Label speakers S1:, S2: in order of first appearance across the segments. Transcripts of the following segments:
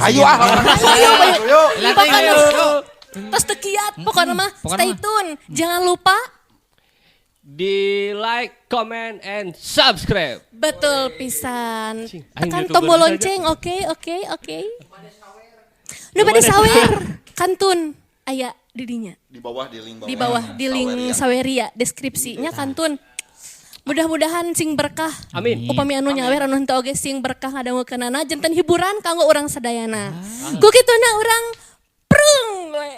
S1: Ayo ah.
S2: Ayo, ayo.
S1: Ayo.
S2: Pokoknya tos teu kiat, pokoknya mah
S3: Pokoknya
S2: stay
S3: mah.
S2: tune. Jangan lupa
S4: Di like, comment, and subscribe.
S2: Betul pisan.
S4: Cing, aing
S2: Tekan
S4: YouTuber
S2: tombol
S4: saja.
S2: lonceng, oke, oke, oke. Nu bade sawer, kantun aya di dinya.
S1: Di bawah di link bawah.
S2: Di bawah di link
S1: Saweria.
S2: Saweria deskripsinya kantun. Mudah-mudahan sing berkah.
S4: Amin.
S2: Upami anu nyawer anu henteu oge sing berkah ngadangukeunana janten hiburan kanggo urang sadayana. Ku kituna urang prung we.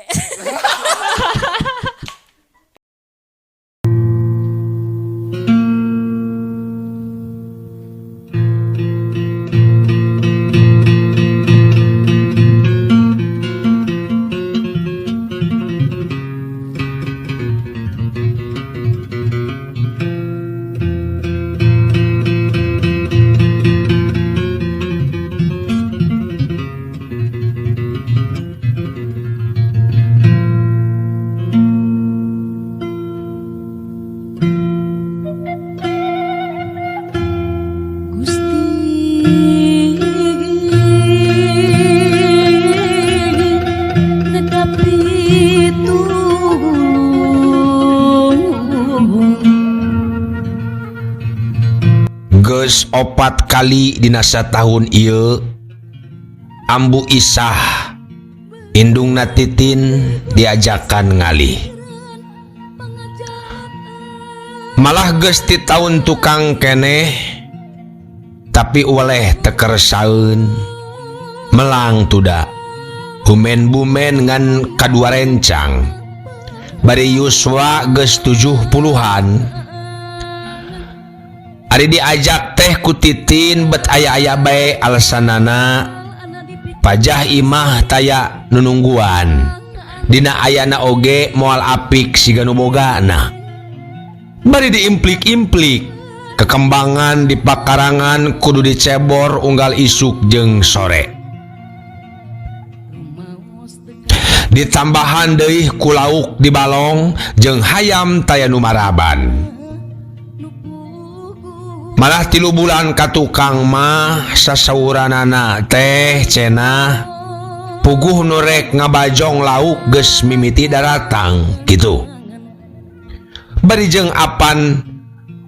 S5: Gusti nekapi
S6: Geus opat kali dina satahun ieu Ambu Isah indungna Titin diajakan ngalih. Malah geus ti taun tukang keneh tapi oleh teu kersaeun melang tuda humen-bumen ngan kadua rencang. Bari yuswa geus 70-an. Ari diajak teh ku Titin bet aya-aya bae alasanana pajah imah taya nunungguan. Dina ayana oge moal apik siga nu bogana. Bari diimplik-implik kekembangan di pakarangan kudu dicebor unggal isuk jeung sore. Ditambahan deui ku lauk di balong jeung hayam taya nu maraban. Malah 3 bulan ka tukang mah sasauranana teh cenah puguh nu rek ngabajong lauk geus mimiti daratang kitu. Bari jeung apan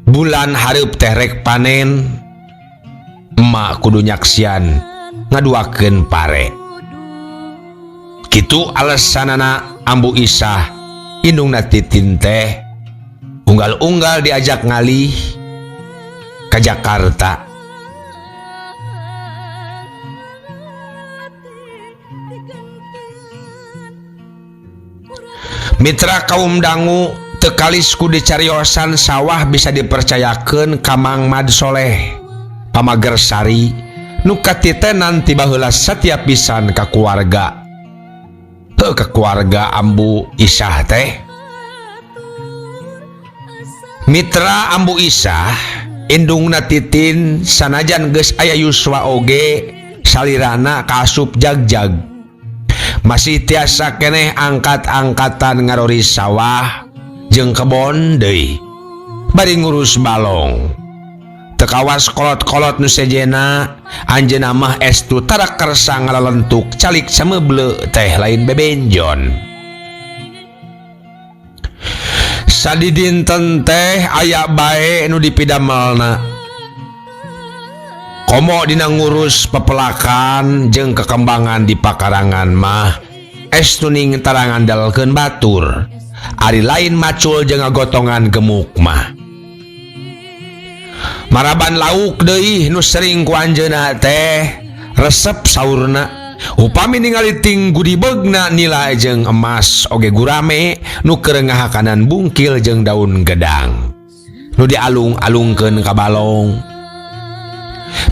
S6: bulan hareup teh rek panen, emak kudu nyaksian ngaduakeun pare. Kitu alesanana Ambu Isah indungna Titin teh unggal-unggal diajak ngalih ka Jakarta. Mitra kaum dangu tekalis ku dicariosan sawah bisa dipercayakeun ka Mang Mad Soleh Pamagersari nu katitenan ti baheula satiap pisan ka keluarga. Heuh, ka keluarga Ambu Isah teh. Mitra Ambu Isah indungna Titin sanajan geus aya yuswa oge salirana kaasup jagjag. Masih tiasa keneh angkat-angkatan ngaroris sawah jeung kebon deui. Bari ngurus balong. Teu kawas kolot-kolot nu sejena, anjeunna mah estu tara kersa ngalalentuk calik sameble teh lain bebenjon. Sadidinten teh aya bae nu dipidamelna. Komo dina ngurus pepelakan jeung kekembangan di pakarangan mah estu ning tara ngandalkeun batur. Ari lain macul jeung ngagotongan gemuk mah. Maraban lauk deui nu sering ku anjeunna teh resep saurna. Upami ningali ting gudibegna nila jeung emas oge gurame nu keur ngahakanan bungkil jeung daun gedang nu dialung-alungkeun ka balong.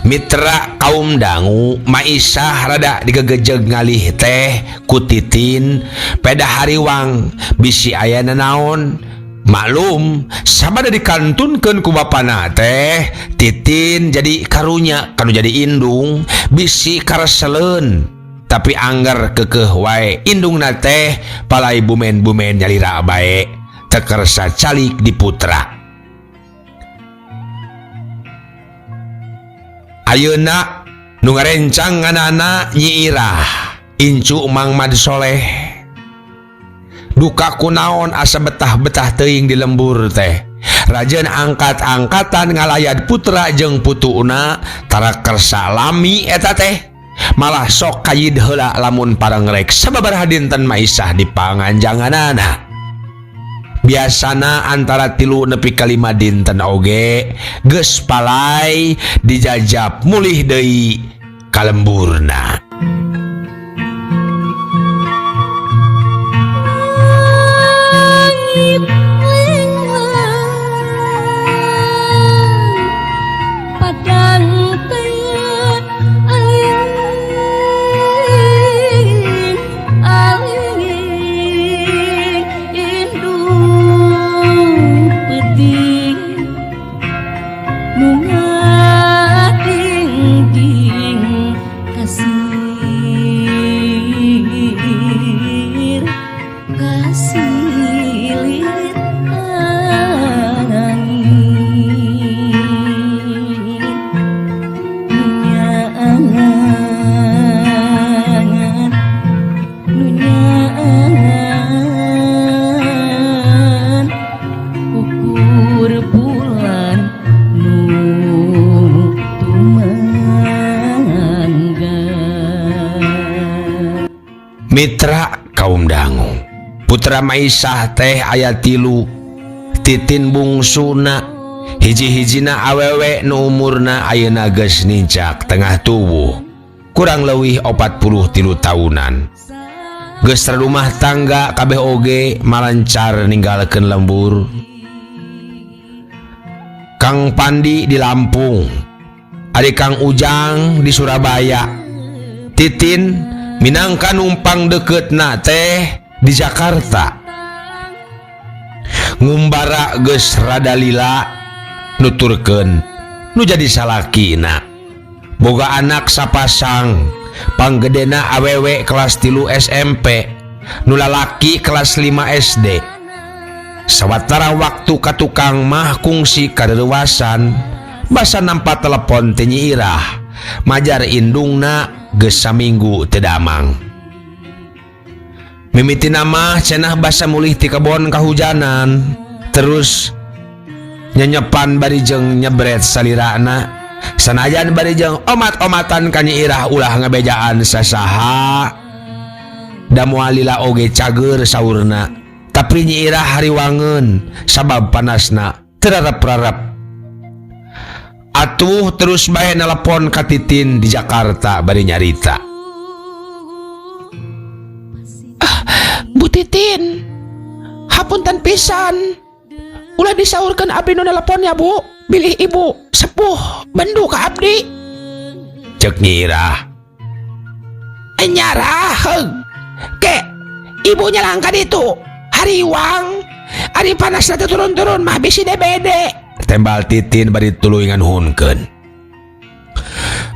S6: Mitra kaum dangu Maisah rada digegejeg ngalih teh ku Titin peda hariwang bisi aya nanaon. Maklum sabada dikantunkeun ku bapana teh Titin jadi karunya kanu jadi indung bisi kareseleun tapi angger kekeh wae indungna teh palai bumen-bumen nyalira bae teu kersa calik di putra. Ayeuna Nu ngarencanganana Nyi Irah, incu Mang Mad Soleh. Duka kunaon asa betah-betah teuing di lembur teh. Rajen angkat-angkatan ngalayat putra jeung putuna tara kersa lami eta teh. Malah sok kayid heula lamun parangrek sababaraha dinten Maisah di panganjanganana. Biasana antara 3 nepi ka 5 dinten oge geus palai dijajab mulih deui ka lemburna.
S5: Langit lenglang padang teu aling aling indung peuting nu ngadingding kasir kasilit angin nunyangan nunyangan ukur bulan nu tumangga.
S6: Mitra kaum dangu, putra Maisah teh aya 3, Titin bungsuna, hiji-hijina awewe nu umurna ayeuna geus nincak tengah tubuh, kurang leuwih 43 tahunan. Geus rumah tangga kabeh oge malancar ninggalkeun lembur. Kang Pandi di Lampung, ari Kang Ujang di Surabaya. Titin minangka numpang deketna teh di Jakarta. Ngumbara geus rada lila nuturkeun nu jadi salakina. Boga anak sapasang, panggedena awewe kelas 3 SMP, nu lalaki kelas 5 SD. Sawatara waktu ka tukang mah kungsi kaderewasan, basa nampa telepon teh Nyi Irah, majar indungna geus saminggu teu damang. Mimitina mah cenah basa mulih ti kebon kahujanan, terus nyenyepan bari jeung nyebret salirana. Sanajan bari jeung omat-omatan ka Nyi Irah ulah ngabejaan sasaha. Da moal lila oge cager saurna, tapi Nyi Irah hariwangeun sabab panasna terarep-rarep. Atuh terus bae nelepon ka Titin di Jakarta bari nyarita.
S1: Bu Titin, hapunten pisan. Ulah disaurkeun abdi nu nelepon ya Bu, bilih ibu sepuh bendu ka abdi.
S6: Cek Nyi Irah.
S1: Nyarah heug. Ke ibu nyalangka ditu. Hariwang, ari panasna teh turun-turun mah bisi DBD.
S6: Tembal Titin bari tuluy nganhunkeun.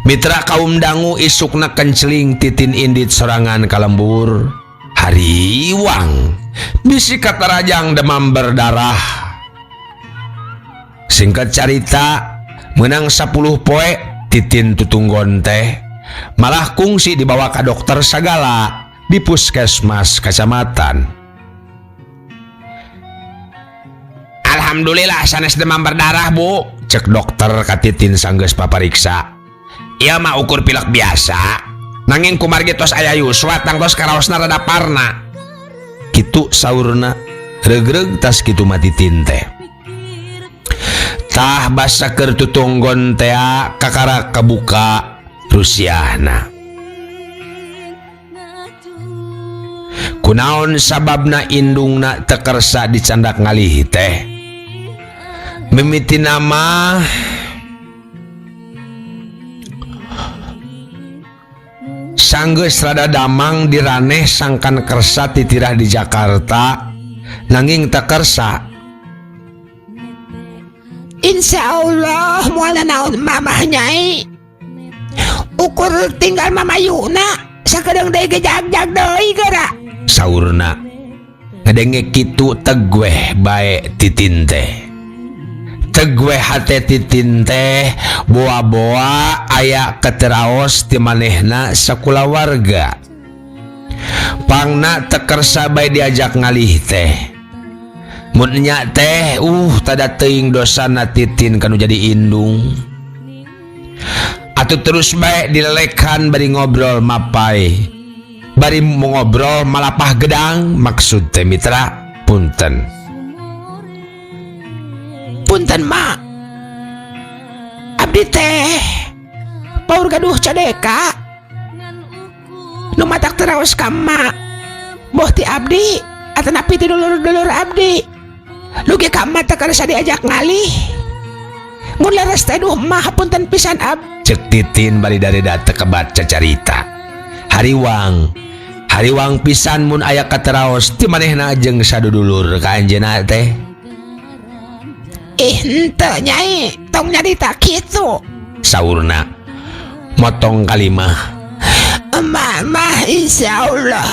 S6: Mitra kaum dangu isukna kenceling Titin indit sorangan ka lembur. Hariwang, bisi katarajang demam berdarah. Singkat carita, menang 10 poe Titin tutunggon teh malah kungsi dibawa ka dokter sagala di puskesmas kecamatan. Alhamdulillah sanes demam berdarah Bu, cek dokter ka Titin sanggeus papariksa. Ieu mah ukur pilek biasa, nanging kumargi tos aya yuswa tangtos karaosna rada parna. Kitu saurna, regreg tas kitu mah Titin teh. Tah basa keur tutunggon tea kakara kabuka rusiahna. Kunaon sababna indungna teu kersa dicandak ngalih teh? Mimiti nama sanggeus rada damang diraneh sangkan kersa titirah di Jakarta, nanging teu kersa.
S1: Insya Allah moal naon mamah nyai. Ukur tinggal mamayuna sakedeung deui ge jag-jag deui geura.
S6: Saurna ngadenge kitu tegueh bae Titin teh. Teg we hate Titin teh boa-boa aya kateraos ti manehna sakulawarga. Pangna teu kersa bae diajak ngalih teh. Mun nya teh tada teuing dosana Titin kanu jadi indung. Atuh terus bae dilelekan bari ngobrol mapai. Bari ngobrol malapah gedang maksud teh mitra punten.
S1: Punten mak. Abdi teh paur gaduh cadeka. Nu matak teraos ka emak. Boh ti abdi atanapi ti dulur-dulur abdi. Dugi ka emak teh karasa diajak ngalih. Mun leres teh duh emak hapunten pisan ab.
S6: Cek Titin bari dareda teu kebat cacarita. Hariwang. Hariwang pisan mun aya kateraos ti manehna jeung sadudulur ka anjeunna teh.
S1: Ih henteu nyai, tong nyarita kitu.
S6: Saurna motong kalimah.
S1: Emak mah insyaallah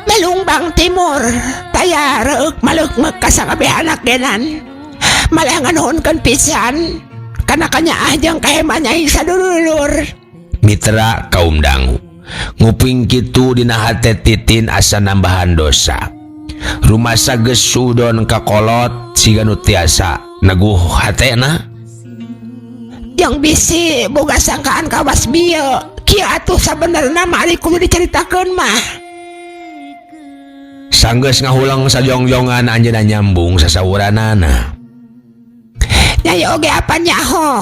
S1: Melungbang Timur taya reuk maleukmeuk ka sakabeh anak genan. Malah nganuhunkeun pisan kana kanyaah jeung kahema nyai sadulur.
S6: Mitra kaum dangu nguping kitu dina hate Titin asa nambahan dosa. Rumasa geus sudon ka kolot siga nu tiasa neguh hatena.
S1: Yang bisi boga sangkaan kawas bieu. Kieu atuh sabenerna mah ari kudu dicaritakeun mah.
S6: Sanggeus ngahulang sajongjongan anjeunna nyambung sasawuranana.
S1: Nyai oge apa nyaho?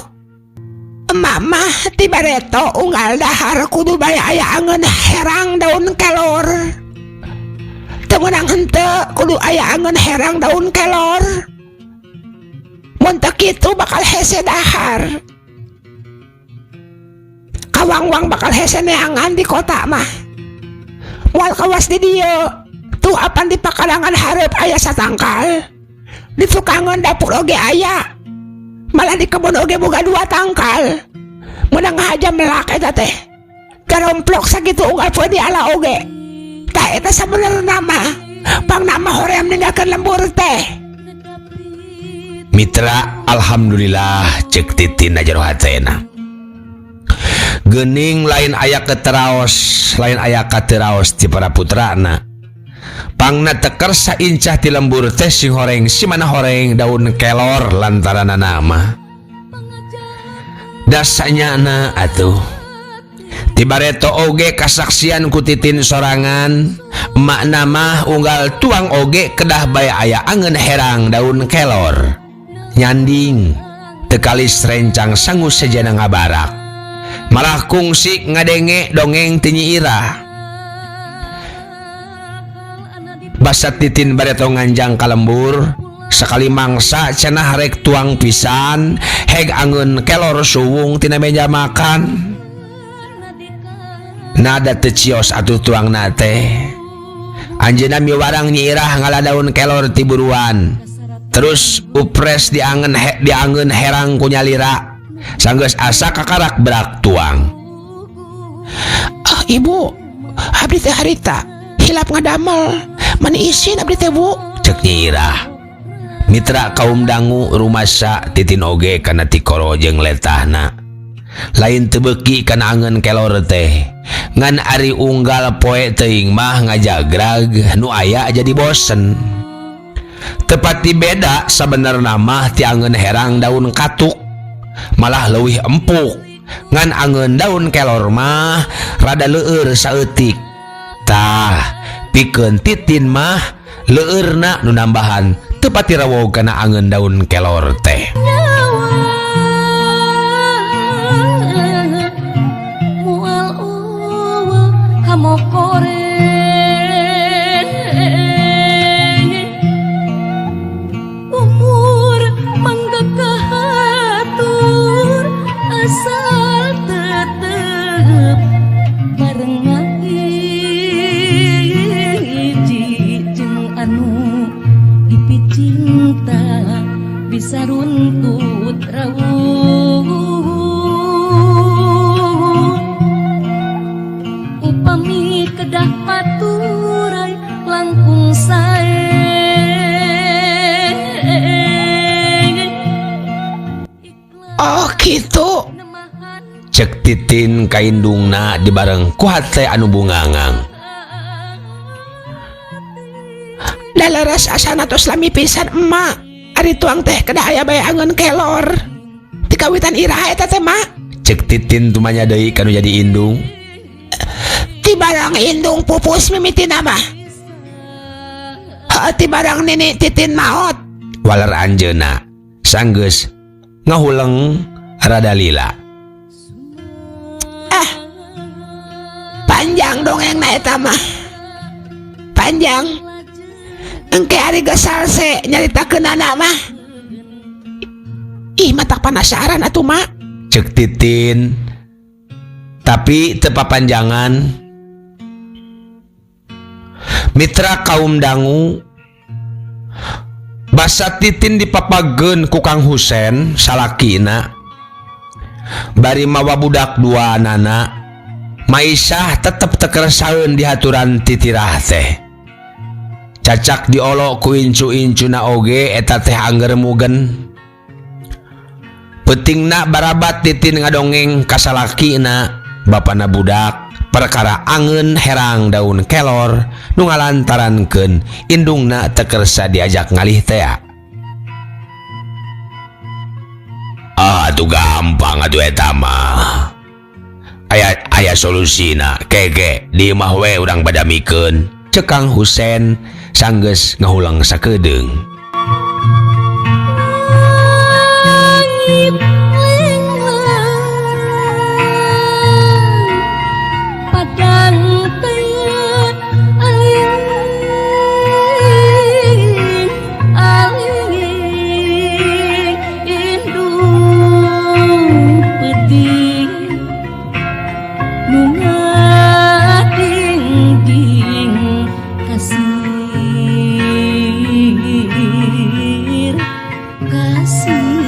S1: Emak mah ti bareto unggal dahar kudu bae aya angeun herang daun kelor. Teu meunang henteu kudu aya angeun herang daun kelor. Mun teu kitu bakal hese dahar. Kawangwang bakal hese neangan di kota mah. Moal kawas di dieu. Tuh apan di pakarangan hareup aya satangkal. Di tukangan dapur oge aya. Malah di kebun oge boga 2 tangkal. Meunang ngahaja melak eta teh. Garomplok sakitu unggal poe diala oge. Tah eta sabenerna mah. Pangna mah hoream ninggalkeun lembur teh.
S6: Mitra alhamdulillah cek Titin jero hatena. Geuning lain aya keteraos, lain aya kateraos ti para putrana. Pangna teu kersa incah ti lembur teh sing horeng si mana horeng daun kelor lantaranana mah. Dasanyana atuh. Ti bareto oge kasaksian ku Titin sorangan, emakna mah unggal tuang oge kedah bae aya angeun herang daun kelor. Nyanding teu kalis rencang sangu sejana ngabarak. Malah kungsi ngadenge dongeng ti Nyi Irah. Basa Titin bareto nganjang ka lembur, sakali mangsa cenah rek tuang pisan, heg angeun kelor suwung tina meja makan. Nada teu cios atuh tuangna teh. Anjeunna miwarang Nyi Irah ngala daun kelor ti buruan. Terus upres diangeun herang ku nyalira. Sanggeus asa kakarak berak tuang.
S1: Ah ibu, abdi teh harita hilap ngadamel. Mani isin abdi teh bu.
S6: Cek Nyi Irah. Mitra kaum dangu rumasa Titin oge kana tikoro jeung letahna. Lain teu beuki kana angeun kelor teh. Ngan ari unggal poe teuing mah ngajagrag nu aya jadi bosen. Tepati beda sabenerna mah ti angeun herang daun katuk. Malah leuwih empuk. Ngan angeun daun kelor mah rada leueur saeutik. Tah, pikeun Titin mah leueurna nu nambahan teu pati rawog kana angeun daun kelor teh.
S5: Saruntut rawuh upami kedah paturai langkung sae.
S6: Cek Titin ka indungna dibareng ku hate anu bungangang.
S1: Da leres asana tos lami pisan emak. Ari tuang teh kedah aya bae angeun kelor. Ti kawitan iraha eta teh mak?
S6: Cek Titin tumanya deui kanu jadi indung.
S1: Ti barang indung pupus mimitina mah. Heuh ti barang nini Titin maot.
S6: Waler anjeunna sanggeus ngahuleng rada lila.
S1: Ah. Panjang dongengna eta mah. Panjang. Engke ari geus salse nyaritakeunana mah. Ih matak panasaran atuh mak.
S6: Cek Titin tapi teu papanjangan. Mitra kaum dangu basa Titin dipapageun ku Kang Husen salakina bari mawa budak dua anana Maisah tetep teu keresaeun dihaturan titirah teh. Cacak diolo ku incu-incuna oge eta teh angger mugen. Peutingna barabat Titin ngadongeng ka salakina bapana budak perkara angeun herang daun kelor nu ngalantarankeun indungna teu kersa diajak ngalih tea. Ah atuh gampang atuh eta mah. Aya aya solusina kege di imah we urang badamikeun. Cek Kang Husen sanggeus ngahuleng sakedeung.
S5: Langit lenglang padang teu aling aling indung peuting nu ngadingding kasir kasilit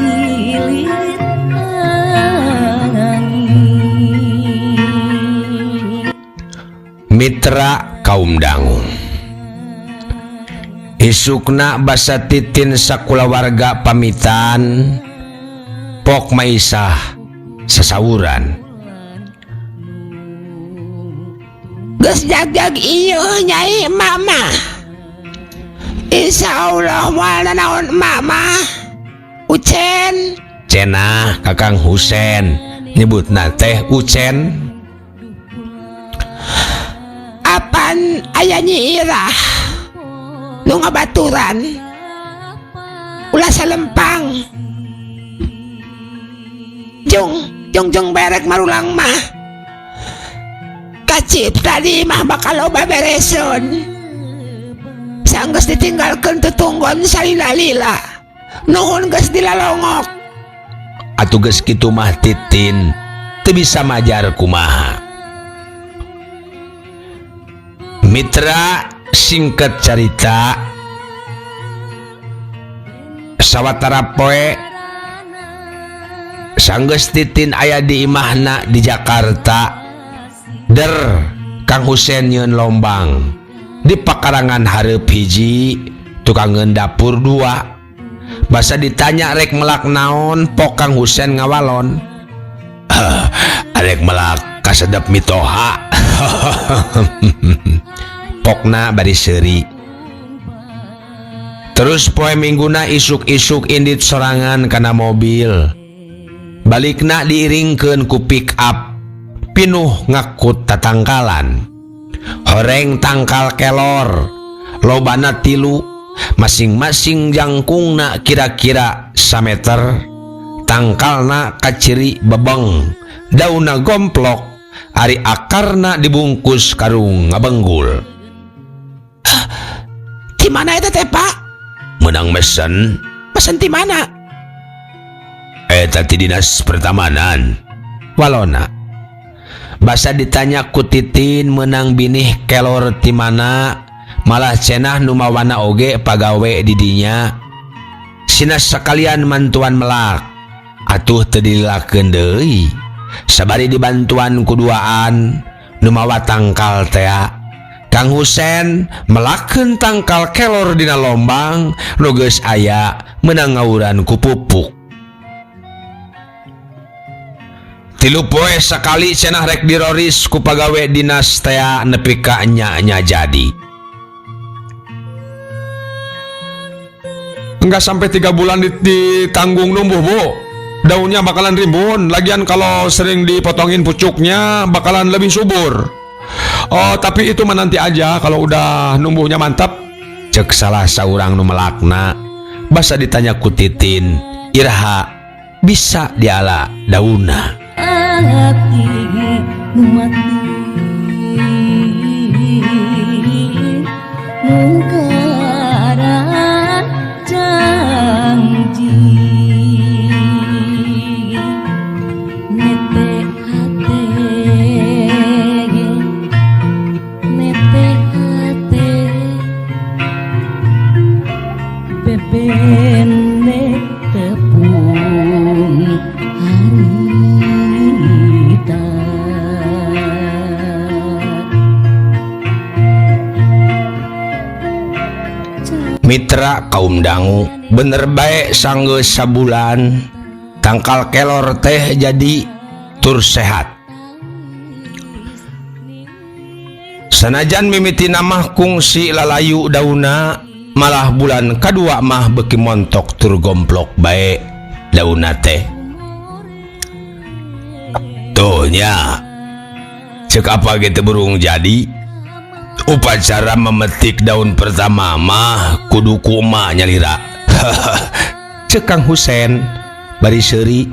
S5: angin.
S6: Mitra kaum dangu isukna basa Titin sakulawarga pamitan pok Maisah sasawuran.
S1: Geus jagjag ieu nyai mama. Insyaallah moal nanaon mama. Ucen
S6: cenah Kakang Husen nyebutna teh Ucen.
S1: Apan aya Nyi Irah nu ngabaturan ulah salempang. Jung jung jung berek marulang mah. Kacipta di imah bakal loba beresun. Sanggeus ditinggalkeun tutunggon salila-lila. Nuhun geus dilalongok.
S6: Atuh geus kitu mah Titin teu bisa majar kumaha. Mitra singkat carita sawatara poe sanggeus Titin aya di imahna di Jakarta. Der Kang Husen nyeun lombang di pakarangan hareup hiji tukangeun dapur dua. Basa ditanya rek melak naon pok Kang Husen ngawalon. Arek melak kasedep mitoha. Pokna bari seuri. Terus poe mingguna isuk-isuk indit sorangan kana mobil. Balikna diiringkeun ku pick up pinuh ngakut tatangkalan. Horeng tangkal kelor lobana tilu masing-masing jangkungna kira-kira sameter. Tangkalna kaciri bebeng, daunna gomplok, ari akarna dibungkus karung ngabenggul.
S1: Di mana eta teh, Pak?
S6: Menang mesen.
S1: Mesen di mana?
S6: Eta ti dinas pertamanan. Walona. Basa ditanya ku Titin menang binih kelor ti mana, malah cenah nu mawana oge pagawe di dinya. Sina sakalian mantuan melak. Atuh teu dililakeun deui. Sabari dibantuan kuduaan nu mawa tangkal tea. Kang Husen melakeun tangkal kelor dina lombang nu geus aya meunang ngawuran ku pupuk. Tilu poe sakali cenah rek diroris ku pagawe dinas tea nepi ka nya-nya jadi. Enggak sampai 3 bulan ditanggung numbuh, Bu. Daunnya bakalan rimbun. Lagian kalau sering dipotongin pucuknya bakalan lebih subur. Oh, tapi itu mah nanti aja kalau udah numbuhnya mantap. Cek salah saurang nu melakna. Basa ditanya ku Titin, iraha bisa diala dauna.
S5: Ati nu mati mungkaran janji nete hate nete hate bebene tepung harita.
S6: Mitra kaum dangu bener bae sanggeus sabulan tangkal kelor teh jadi tur sehat. Sanajan mimitina mah kungsi lalayu dauna, malah bulan kadua mah beuki montok tur gomplok bae dauna teh. Tuh nya, cek apa gitu burung jadi. Upacara memetik daun pertama mah kudu kuma nyalira. Cek Kang Husen bari seuri.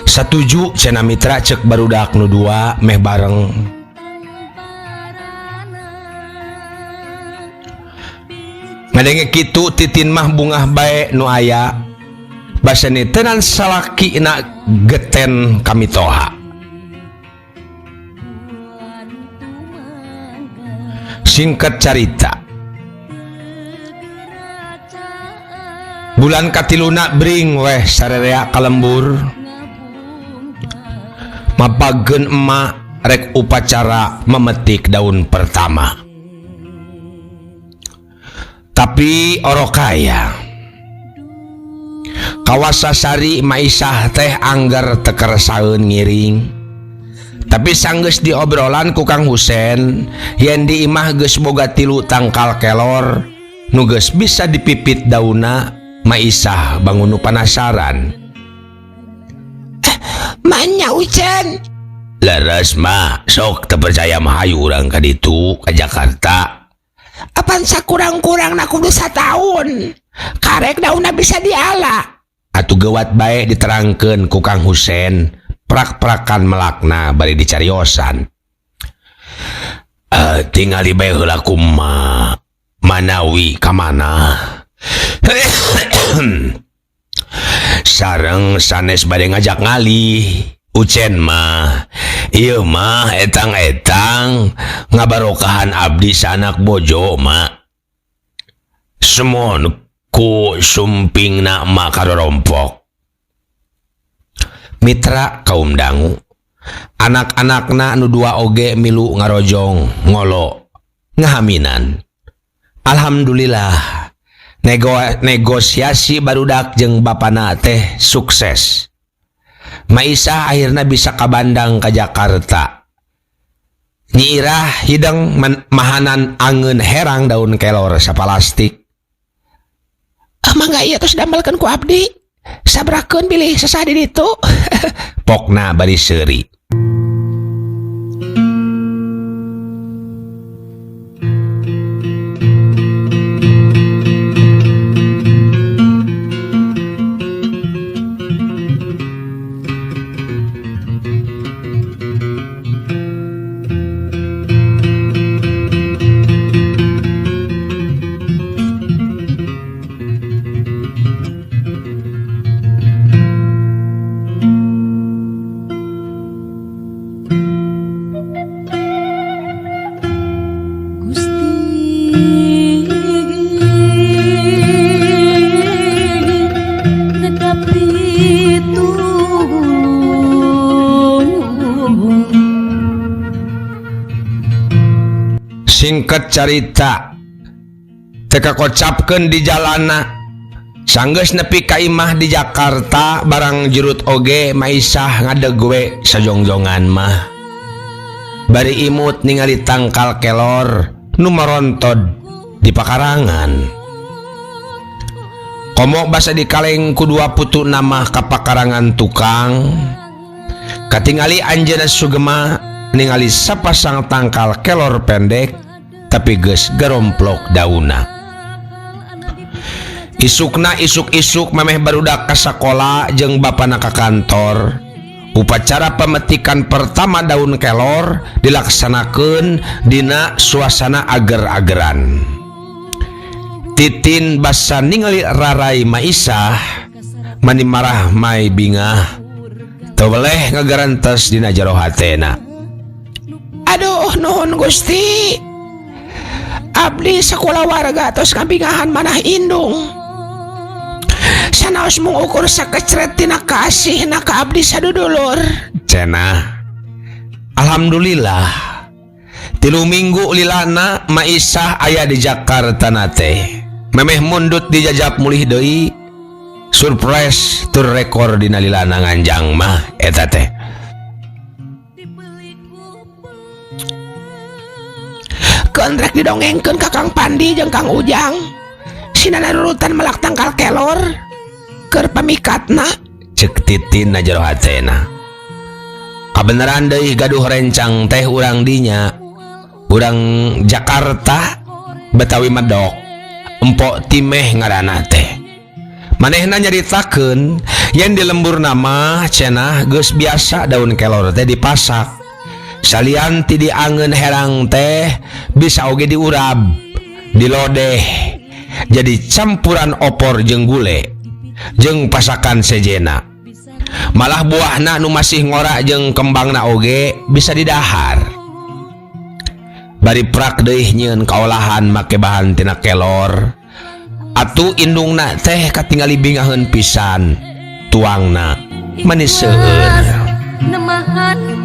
S6: Satuju cenah mitra cek barudak nu dua meh bareng. Ngadenge kitu Titin mah bungah bae nu aya. Baseni tenan salaki na geten kamitoha. Singkat carita, bulan katiluna bring weh sarerea kalembur. Mapageun emak rek upacara memetik daun pertama. Tapi orokaya kawasasari Maisah teh angger tekersaeun ngiring. Tapi sanggeus diobrolan ku Kang Husen yen di imah geus boga 3 tangkal kelor nu geus bisa dipipit dauna, Maisah bangun nu panasaran.
S1: Manya Ucen.
S6: Leres mah sok teu percaya mah hayu urang ka ditu ka Jakarta.
S1: Apan sakurang-kurangna kudu sataun. Karek daunna bisa diala.
S6: Atuh geuwat bae diterangkeun ku Kang Husen. Prak-prakan melakna bari dicariosan. Tingali bae heula kumaha manawi ka mana. Sareng sanes bade ngajak ngalih. Ucen mah ieu mah etang-etang ngabarokahan abdi sanak bojo mah. Semon ku sumpingna mah karorompok. Mitra kaum dangu, anak-anakna nu dua oge milu ngarojong ngolo ngahaminan. Alhamdulillah negosiasi barudak jeung bapana teh sukses. Maisah akhirna bisa kabandang ka Jakarta. Nyi Irah hideng mahanan angeun herang daun kelor sapalastik.
S1: Mangga ieu tos damelkeun ku abdi. Sabrakeun bilih sesah di ditu.
S6: Pokna bari seuri. Singkat carita, teka kocapkeun di jalana, Sanggeus nepi ka imah di Jakarta barang jurut oge Maisah ngadeg we sajongjongan mah. Bari imut ningali tangkal kelor nu marontod di pakarangan. Komo basa dikaleng ku dua putu nama ka pakarangan tukang. Katingali anjeunna sugema ningali sapasang tangkal kelor pendek tapi geus garomplok dauna. Isukna isuk-isuk memeh barudak ka sakola jeung bapana ka kantor. Upacara pemetikan pertama daun kelor dilaksanakeun dina suasana ager-ageran. Titin basa ningali rarai Maisah mani marah mai bingah. Teu weleh ngagarantes dina jero hatena.
S1: Aduh nuhun Gusti. Abdi sakulawarga tos kabingahan manah indung. Sanaos mung ukur sakecret tina kasihna ka abdi sadudulur.
S6: Cenah. Alhamdulillah. 3 minggu lilana Maisah aya di Jakarta na teh. Memeh mundut dijajap mulih deui. Surprise tur rekor dina lilana nganjang mah eta teh.
S1: Keun rek didongengkeun ka Kang Pandi jeung Kang Ujang. Sina narurutan melak tangkal kelor keur pamikatna.
S6: Ceuk Titin na jero hatena. Kabeneran deui gaduh rencang teh urang dinya. Urang Jakarta Betawi medok. Empok Timeh ngaranna teh. Manehna nyaritakeun yen di lembur nama cenah geus biasa daun kelor teh dipasak. Salian ti diangeun herang teh bisa oge diurab, dilodeh. Jadi campuran opor jeung gule jeung pasakan sejena. Malah buahna nu masih ngora jeung kembangna oge bisa didahar. Bari prak deui nyieun kaolahan make bahan tina kelor. Atuh indungna teh katingali bingaheun pisan tuangna manis seueur.
S5: Nemahan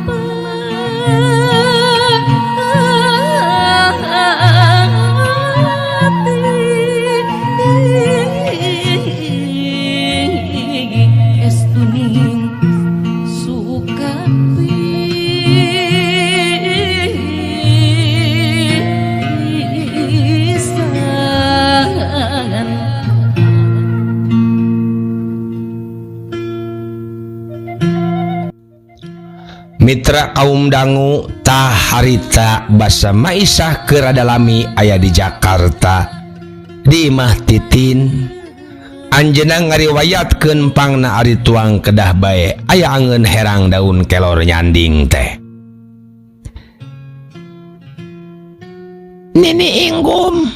S6: Mitra kaum dangu tah harita basa Maisah keur rada lami aya di Jakarta di imah Titin. Anjeunna ngariwayatkeun pangna ari tuang kedah bae aya angeun herang daun kelor nyanding teh.
S1: Nini Inggum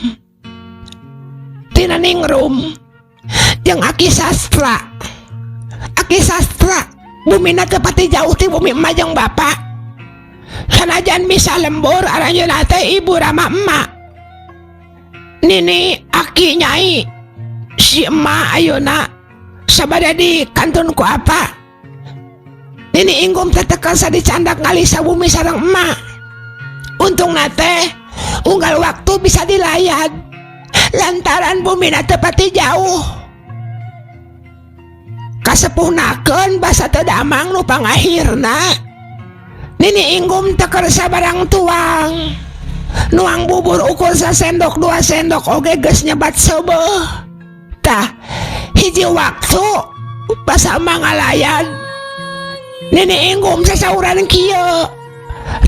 S1: tina ningrum jeung Aki Sastra. Aki Sastra bumina teu pati jauh ti bumi emak jeung bapak. Sanajan bisa lembur aranjeunna teh ibu rama emak. Nini aki nyai si emak ayeuna sabada di kantun ku apa. Nini Inggum teh teu kersa dicandak ngalisa bumi sareng emak. Untungna teh unggal waktu bisa dilayat lantaran bumina teu pati jauh. Kasepuhnakeun basa teu damang nu pangahirna. Nini Inggum teu kersa barang tuang. Nuang bubur ukur sasendok 2 sendok oge geus nyebat seubeuh. Tah hiji waktu basa emak ngalayan. Nini Inggum sasauran kieu.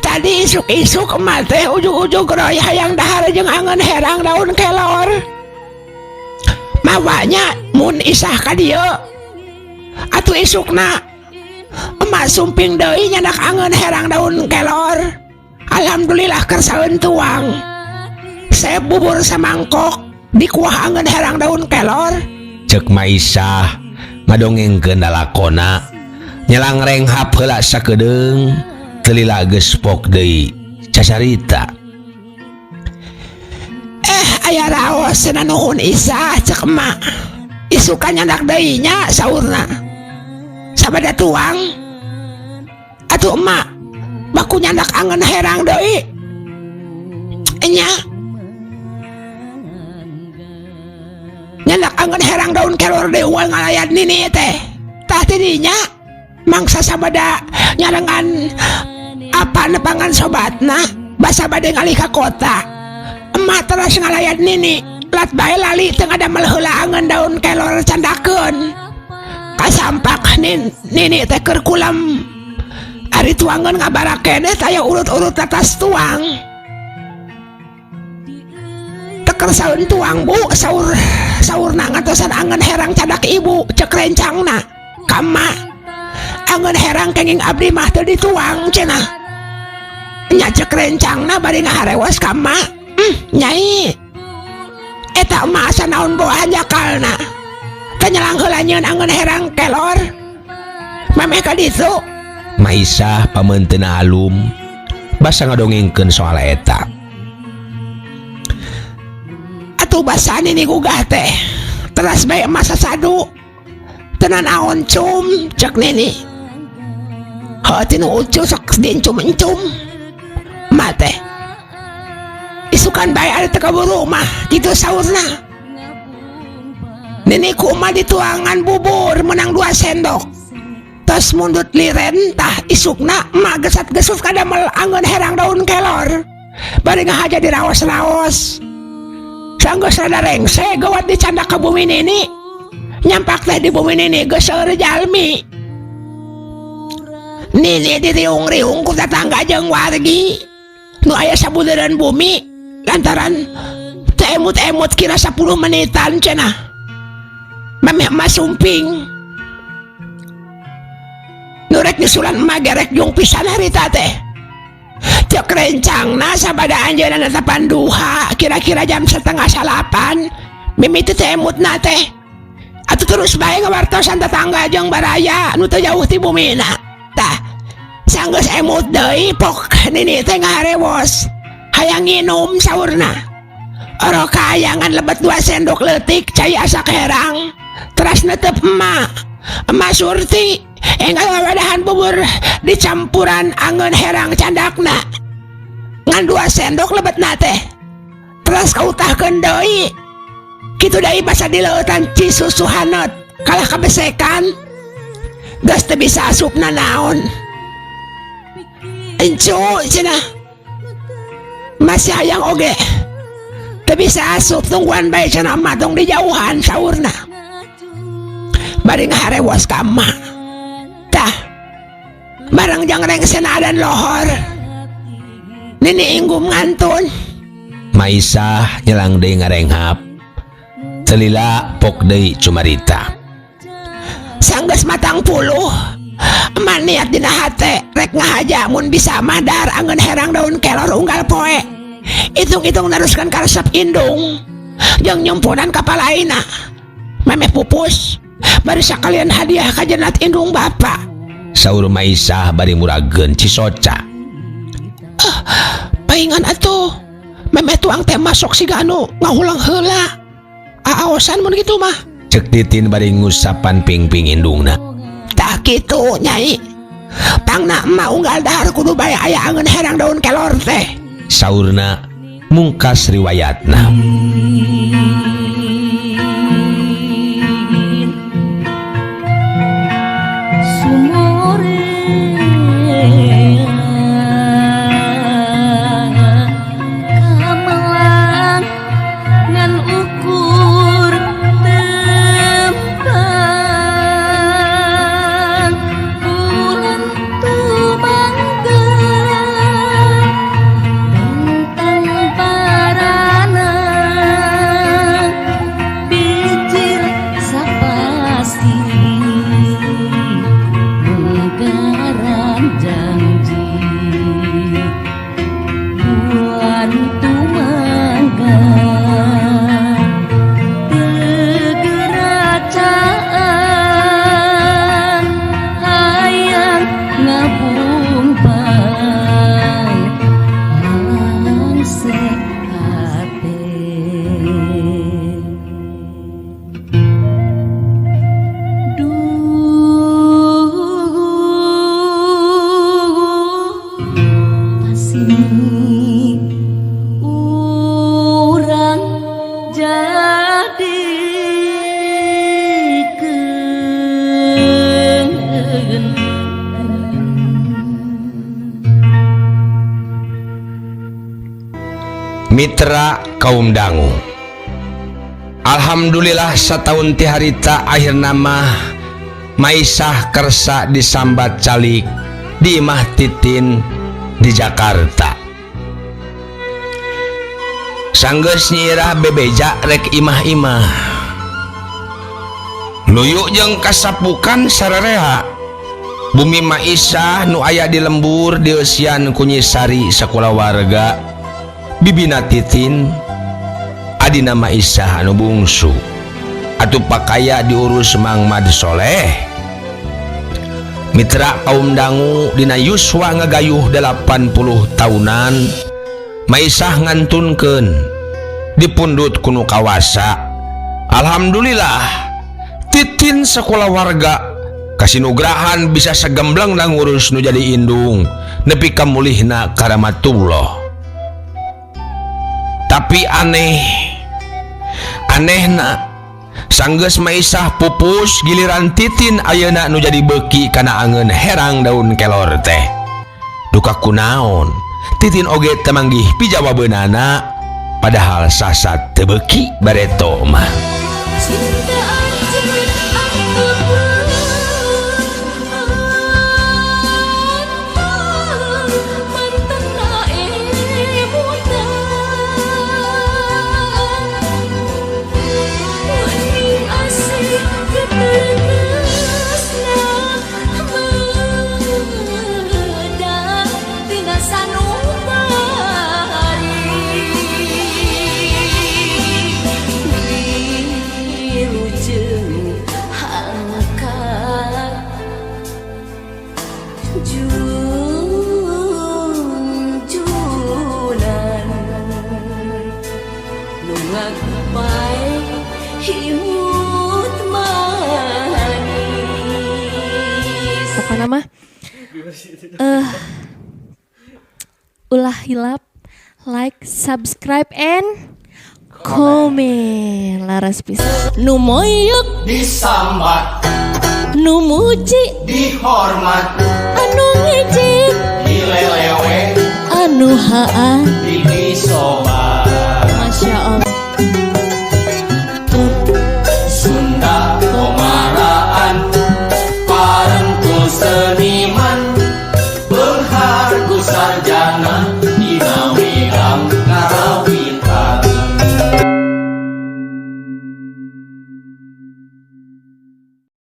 S1: Tadi isuk-isuk emak teh ujug-ujug roy hayang dahar jeung angeun herang daun kelor. Mawanya mun isah ka dieu. Atuh isukna emak sumping deui nyandak angeun herang daun kelor. Alhamdulillah kersaeun tuang. Saya bubur samangkok di kuah angeun herang daun kelor.
S6: Ceuk Maisah ngadongengkeun lalakona. Nyelang renghap heula sakedeung teu lila geus pok deui cacarita.
S1: Aya raos cenah nuhun Isah ceuk emak. Isukan nyandak deui nya saurna. Sabada tuang. Atuh emak baku nyandak angeun herang deui. Nya. Nyandak angeun herang daun kelor deui unggal ngalayat nini teh. Tah ti dinya mangsa sabada nyarengan apa nepangan sobatna basa bade ngalih ka kota. Emak teras ngalayat nini lat bae lali teu ngadamel heula angeun daun kelor candakeun. Kasampak nini teh keur kulem. Ari tuangeun ngabara keneh taya urut-urut atas tuang. Teu kersaeun tuang bu saur saurna ngatosan angeun herang cadak ibu cek rencangna. Ka emak angeun herang kenging abdi mah teu dituang cenah. Nya cek rencangna bari ngaharewos ka emak. Nyai. Eta emak asa naon boa hanjakalna. Teu nyelang heula nyieun angeun herang kelor. Memeh ka ditu.
S6: Maisah pameunteuna alum basa ngadongengkeun soal eta.
S1: Atuh basa nini gugah teh. Teras bae emak sasadu. Teu nanaon cum cek nini. Heuh tinu ucu sok diencum-encum. Emak teh. Isukan bae ari teu kaburu mah kitu saurna. Nini ku emak dituangan bubur menang 2 sendok. Tos mundut liren tah isukna emak gesat-gesut kadamel angeun herang daun kelor. Bari ngahaja diraos-raos. Sanggeus rada rengse gawat dicandak ka bumi nini. Nyampak teh di bumi nini geus seueur jalmi. Nini diriung-riung ku tetangga jeung wargi. Nu aya sabudeureun bumi lantaran teu emut-emut kira 10 menitan cenah. Memeh emak sumping. Nu rek nyusulan emak gerek jung pisan harita teh. Cek rencangna sabada anjeunna netepan duha kira-kira jam 7:30 mimiti teh emutna teh. Atuh terus bae ngawartosan tetangga jeung baraya nu teu jauh ti bumina. Tah sanggeus emut deui pok nini teh ngaharewos. Hayang nginum saurna. Oro kahayangan lebet 2 sendok leutik cai asak herang. Teras netep emak. Emak Surti enggal ngawadahan bubur dicampuran angeun herang candakna. Ngan 2 sendok lebetna teh. Teras kautahkeun deui. Kitu deui basa dileueutan ci susu haneut kalah kabesekan. Geus teu bisa asupna naon. Encu cenah. Masih hayang oge. Teu bisa asup tungguan bae cenah emak tong dijauhan saurna. Bari ngaharewos ka emak. Tah. Barang jang rengsena adan lohor. Nini inggum ngantun.
S6: Maisah nyelang deui ngarenghap. Telila pok deui cumarita.
S1: Sanggeus matang puluh. Emak niat dina hate rek ngahaja mun bisa mah dahar angeun herang daun kelor unggal poe. Hitung-hitung neruskeun karesep indung jeung nyumpunan kapalaina. Memeh pupus bari sakalian hadiah ka jenat indung bapa.
S6: Saur Maisah bari murageun cisoca.
S1: Paingan atuh. Memeh tuang teh masok siga anu ngahulang heula. Aaosan mun kitu mah.
S6: Cek Titin bari ngusapan pingping indungna.
S1: Tah kitu nyai. Pangna emak unggal dahar kudu bae aya angeun herang daun kelor teh.
S6: Saurna mungkas riwayatna.
S5: Bentang parana.
S6: Mitra kaum dangu, Alhamdulillah, sataun ti harita akhirna mah Maisah kersa disambat calik di imah Titin di Jakarta. Sanggeus Nyi Irah bebeja rek imah-imah, luyu jeung kasapukan sarerea. Bumi Maisah nu aya di lembur dieusian ku Nyi Sari sakulawarga, bibina Titin, adina Maisah anu bungsu. Atuh pakaya diurus Mang Mad Soleh. Mitra kaum dangu, dina yuswa ngagayuh 80 tahunan Maisah ngantunkeun dipundut ku nu kawasa. Alhamdulillah, Titin sakulawarga kasinugrahan bisa sagembleng ngurus nu jadi indung nepi ka mulihna karamatullah. Tapi aneh anehna, sanggeus Maisah pupus, giliran Titin ayeuna nu jadi beuki kana angeun herang daun kelor teh. Duka kunaon, Titin oge teu manggih pijawabeunana, padahal sasat teu beuki bareto mah.
S5: Cinta anjeun anu mantena emutan. Wening asih getegesna medang tina sanubari. Wilujeng angkat junjunan nu ngagupai imut manis.
S2: Pokoknya mah ulah hilap like, subscribe, and comment. Laras pisan.
S5: Nu moyok
S3: disambat,
S5: nu muji
S3: dihormat,
S5: anu ngejek
S3: dilelewe,
S5: anu haa
S3: didisobat.